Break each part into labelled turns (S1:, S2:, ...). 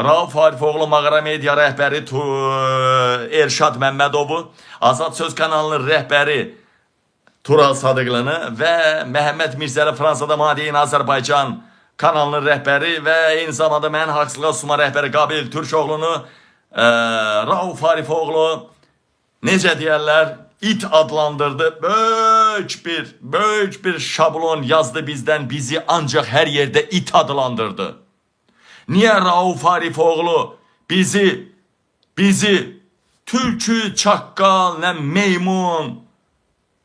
S1: Rauf Arifoğlu Mağara Media rəhbəri Erşad Məmmədovu, Azad Söz kanalının rəhbəri Tural Sadıqlını və Məhəmməd Mirzəli Fransada Made in Azərbaycan kanalının rəhbəri və eyni zamanda mən Haqsızlığa Susma rəhbəri Qabil Türkoğlunu Rauf Arifoğlu necə deyərlər, it adlandırdı. Böyük bir şablon yazdı bizdən, bizi ancaq hər yerdə it adlandırdı. Niyə Rauf Arifoğlu bizi tülkü, çaqqal, nə meymun,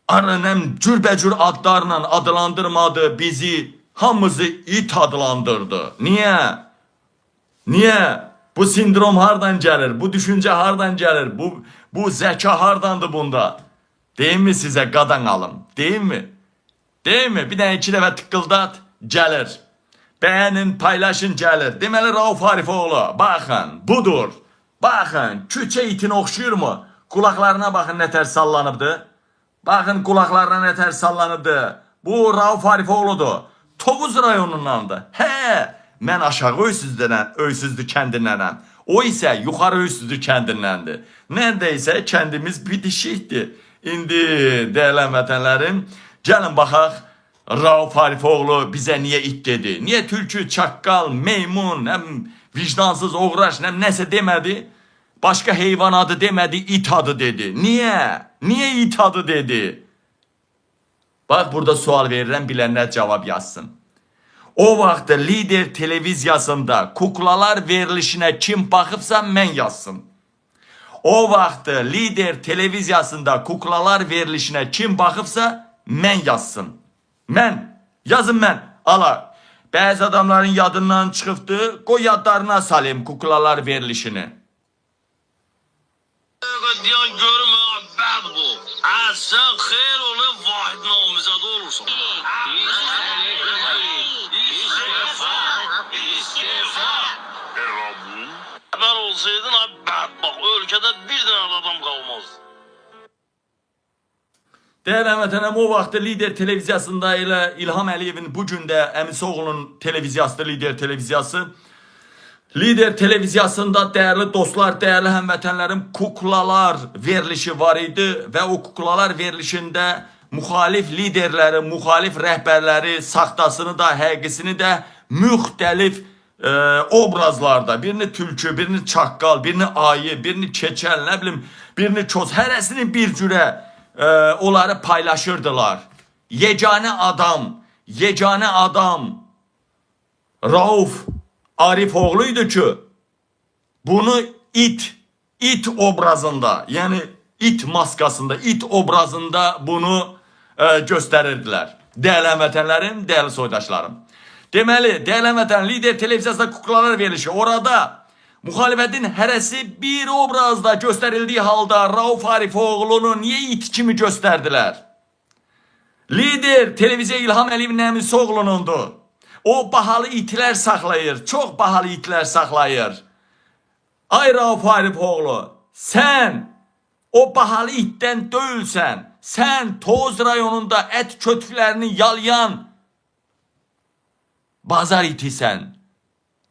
S1: arı, nə cürbəcür adlarla adlandırmadı bizi, hamımızı it adlandırdı. Niyə? Niyə? Bu sindrom hardan gəlir? Bu düşüncə hardan gəlir? Bu zəka hardandır bunda? Deyim mi sizə qadan alım? Deyim mi? Deyim mi? Bir dənə iki dəfə tıqqıldat, gəlir. Bəyənin, paylaşın, gəlir. Deməli Rauf Arifoğlu, baxın, budur. Baxın, küçə itinə oxşuyurmu? Qulaqlarına baxın nə tər sallanıbdı. Baxın qulaqlarına nə tər sallanıbdı. Bu Rauf Arifoğludur. Tovuz rayonundandır. Hə, mən aşağı Öysüzlüdən, Öysüzlü kəndindənəm. O isə yuxarı Öysüzlü kəndindəndir. Nərdəsə kəndimiz bitişikdir. İndi dəyərli vətənlərim, gəlin baxaq Rauf Arifoğlu bizə niyə it dedi? Niyə tülkü, çaqqal, meymun, nəm vicdansız, oğraş, nəm nəsə demədi? Başqa heyvan adı demədi, it adı dedi. Niyə? Niyə it adı dedi? Bax burada sual verirəm, bilənlər cavab yazsın. O vaxt Lider televiziyasında kuklalar verilişinə kim baxıbsa mən yazsın. O vaxt Lider televiziyasında kuklalar verilişinə kim baxıbsa mən yazsın. Mən. Yazın mən. Ala. Bəzi adamların yadından çıxıbdı. Qoy yadlarına salayım kuklalar verilişini.
S2: Diyan görmə bəd bu. Sən xeyr ola Vahid namizədə olursan. İstifa! İstifa! Xəbər olsaydın ay bədbəxt, ölkədə bir dənə adam qalmazdı.
S1: Dəyərli həmvətənlərim, o vaxtı Lider televiziyasında elə İlham Əliyevin bu gün də əmisi oğlunun televiziyasıdır, Lider televiziyası. Lider televiziyasında dəyərli dostlar, dəyərli həmvətənlərim, kuklalar verilişi var idi və o kuklalar verilişində müxalif liderləri, müxalif rəhbərləri, saxtasını da, həqiqisini də müxtəlif obrazlarda, birini tülkü, birini çaqqal, birini ayı, birini keçəl, nə bilim, birini koz, hərəsini bir cürə onları paylaşırdılar. Yeganə adam Rauf Arifoğlu idi ki, bunu it obrazında, yəni it maskasında, it obrazında bunu göstərirdilər. Dəyərli həmvətənlərim, dəyərli soydaşlarım. Deməli, dəyərli həmvətən, Lider televiziyasında kuklalar verilişi. Orada müxalifətin hərəsi bir obrazda göstərildiyi halda Rauf Arifoğlu'nu niyə it kimi göstərdilər? Lider televiziya İlham Əliyevin əmisi oğlunundur. O bahalı itlər saxlayır. Çox bahalı itlər saxlayır. Ay Rauf Arifoğlu, sən o bahalı itdən deyilsən. Sən Tovuz rayonunda ət kötüklərini yalayan bazar itisən.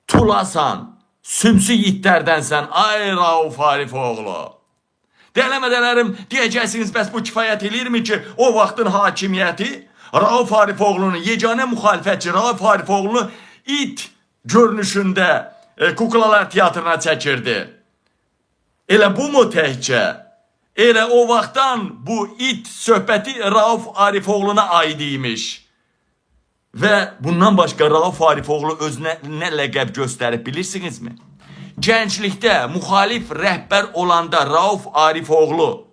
S1: Tulasan. Sümsük itlərdənsən. Ay Rauf Arifoğlu. Dəyərli həmvətənlərim, deyəcəksiniz, bəs bu kifayət eləyirmi ki, o vaxtın hakimiyyəti Rauf Arifoğlu'nu, yeganə müxalifətçi Rauf Arifoğlu'nu it görünüşündə kuklalar teatrına çəkirdi. Elə bu mu təkcə? Elə o vaxtdan bu it söhbəti Rauf Arifoğlu'na aid imiş. Və bundan başqa Rauf Arifoğlu özünə nə ləqəb göstərib bilirsinizmi? Gənclikdə müxalif rəhbər olanda Rauf Arifoğlu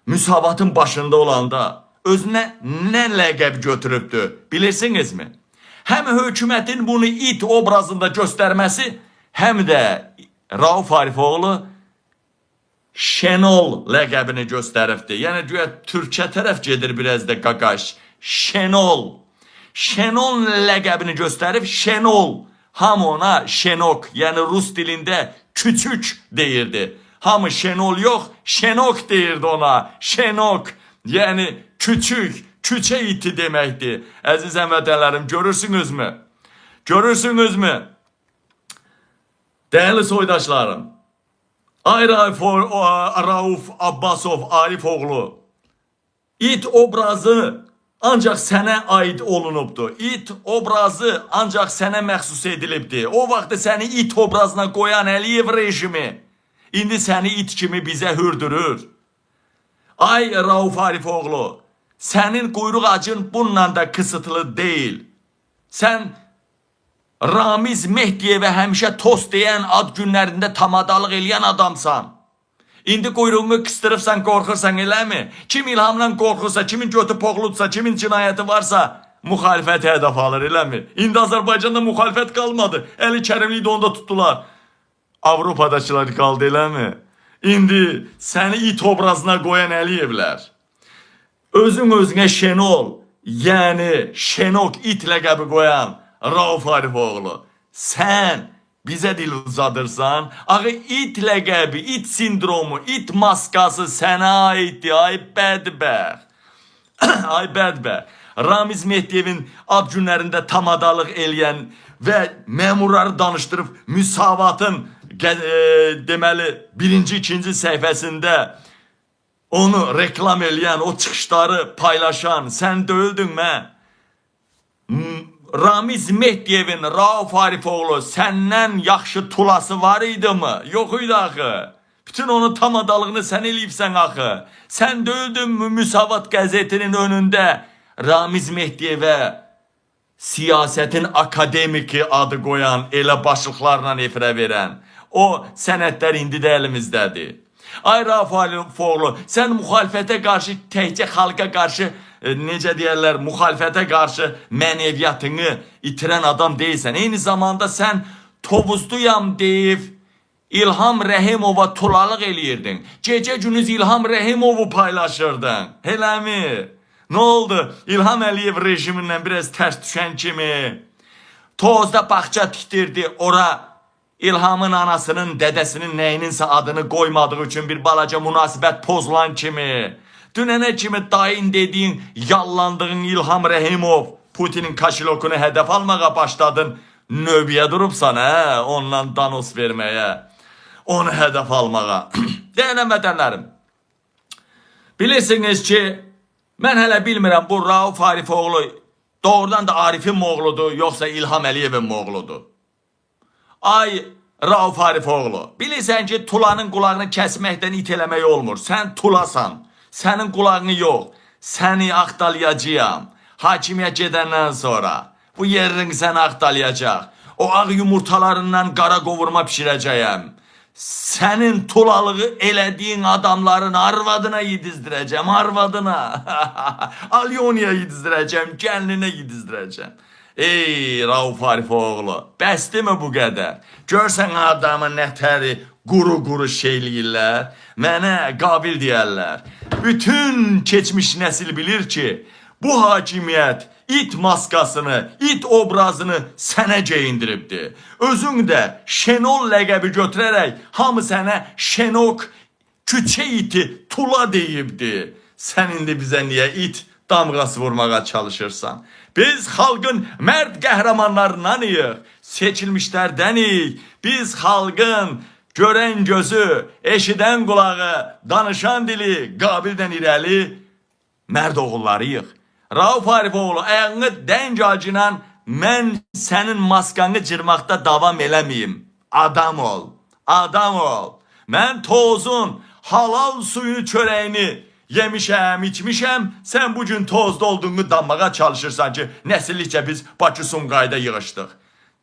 S1: müsavatın başında olanda özünə nə ləqəb götürübdü bilirsinizmi? Həm hökumətin bunu it obrazında göstərməsi, həm də Rauf Arifoğlu Şenol ləqəbini göstəribdi. Yəni güya türkə tərəf gedir biraz da qaqaş. Şenol. Şenol ləqəbini göstərib Şenol. Hamı ona Şenok, yəni rus dilində küçük deyirdi. Hamı Şenol yox, Şenok deyirdi ona. Şenok, yəni küçük, küçə iti deməkdir. Əziz həmvətənlərim, görürsünüzmü? Görürsünüzmü? Dəyərli soydaşlarım, ay Rauf Abbasov Arifoğlu, it obrazı ancaq sənə aid olunubdu. İt obrazı ancaq sənə məxsus edilibdi. O vaxtı səni it obrazına qoyan Əliyev rejimi indi səni it kimi bizə hürdürür. Ay Rauf Arifoğlu, sənin quyruq acın bununla da kısıtlı deyil. Sən Ramiz Mehdiyevə həmişə tost deyən, ad günlərində tamadalıq eləyən adamsan. İndi quyruğunu qıstırıbsan, qorxursan, eləmi? Kim İlhamdan qorxursa, kimin götü poxludsa, kimin cinayəti varsa, müxalifəti hədəf alır, eləmi? İndi Azərbaycanda müxalifət qalmadı. Əli Kərimliyi də onda tutdular. Avropadakılar qaldı, eləmi? İndi səni it obrazına qoyan Əliyevlər. Özün özünə Şenol, yəni Şenok it ləqəbi qoyan Rauf Arifoğlu. Sən bizə dil uzadırsan. Axı it ləqəbi, it sindromu, it maskası sənə aiddir. Ay bədbəxt. Ay bədbəxt. Ramiz Mehdiyevin ad günlərində tamadalıq eləyən və məmurları danışdırıb müsavatın deməli birinci, ikinci səhifəsində onu reklam eləyən, o çıxışları paylaşan sən deyildin mə? Ramiz Mehdiyevin Rauf Arifoğlu səndən yaxşı tulası var idimi? Yox idi axı. Bütün onun tamadalığını sən eləyibsən axı. Sən deyildinmi Müsavat qəzetinin önündə Ramiz Mehdiyevə siyasətin akademiki adı qoyan, elə başlıqlarla efirə verən. O sənədlər indi də əlimizdədir. Ay Rauf Arifoğlu, sən müxalifətə qarşı, təkcə xalqa qarşı, necə deyərlər, müxalifətə qarşı mənəviyyatını itirən adam deyilsən. Eyni zamanda sən Tovuzduyam deyib İlham Rəhimova tulalıq eləyirdin. Gecə gündüz İlham Rəhimovu paylaşırdın. Eləmi? Nə oldu? İlham Əliyev rejimindən biraz tərs düşən kimi Tozda bağça tikdirdi. Ora İlhamın anasının, dədəsinin nəyininsə adını qoymadığı üçün bir balaca münasibət pozulan kimi. Dünənə kimi dayın dediyin, yallandığın İlham Rəhimov Putinin kaşilokunu hədəf almağa başladın. Növbəyə durubsan, hə, ondan danos verməyə. Onu hədəf almağa. Dəyərli vətənlərim, bilirsiniz ki, mən hələ bilmirəm bu Rauf Arifoğlu doğrudan da Arifin oğludur, yoxsa İlham Əliyevin oğludur. Ay Rauf Arifoğlu, bilirsən ki, tulanın qulağını kəsməkdən it eləmək olmur. Sən tulasan, sənin qulağını yox, səni axtalayacağam. Hakimiyyət gedəndən sonra bu yerin səni axtalayacaq. O ağ yumurtalarından qara qovurma bişirəcəyəm. Sənin tulalığı elədiyin adamların arvadına yedizdirəcəm, arvadına. Alyoniya yedizdirəcəm, gəlinə yedizdirəcəm. Ey Rauf Arifoğlu, bəsdimi bu qədər? Görsən adamı nətəri quru-quru şeyləyirlər, mənə qabil deyərlər. Bütün keçmiş nəsil bilir ki, bu hakimiyyət it maskasını, it obrazını sənə geyindiribdi. Özün də Şenol ləqəbi götürərək hamı sənə Şenok, küçə iti, tula deyibdi. Sən indi bizə niyə it damğası vurmağa çalışırsan? Biz xalqın mərd qəhrəmanlarındanıyıq, seçilmişlərdənik. Biz xalqın görən gözü, eşidən qulağı, danışan dili, Qabildən irəli mərd oğullarıyıq. Rauf Arifoğlu, ayağını dəng acınan mən sənin maskanı cırmaqda davam eləməyim. Adam ol, adam ol. Mən tozun halal suyunu, çörəyini yemişəm, içmişəm. Sən bugün tozda olduğunu danmağa çalışırsan ki, nəsillikcə biz Bakı Sumqayıda yığışdıq.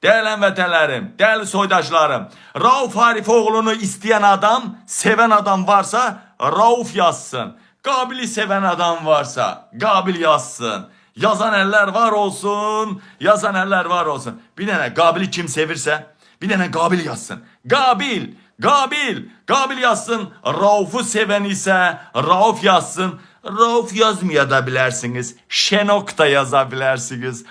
S1: Dəyərli vətənlərim, dəyərli soydaşlarım, Rauf Arifoğlu'nu istəyən adam, sevən adam varsa Rauf yazsın. Qabili sevən adam varsa Qabil yazsın. Yazan əllər var olsun, yazan əllər var olsun. Bir dənə Qabili kim sevirsə, bir dənə Qabil yazsın. Qabil, Qabil, Qabil yazsın. Rauf'u sevən isə Rauf yazsın. Rauf yazmaya da bilərsiniz. Şenok da yaza bilərsiniz.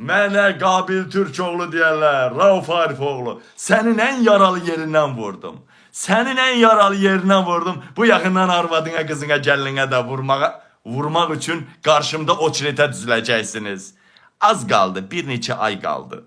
S1: Mənə Qabil Türkoğlu deyərlər. Rauf Arifoğlu. Sənin ən yaralı yerindən vurdum. Sənin ən yaralı yerindən vurdum. Bu yaxından arvadına, qızına, gəlinə də vurmaq üçün qarşımda o çiretə düzüləcəksiniz. Az qaldı, bir neçə ay qaldı.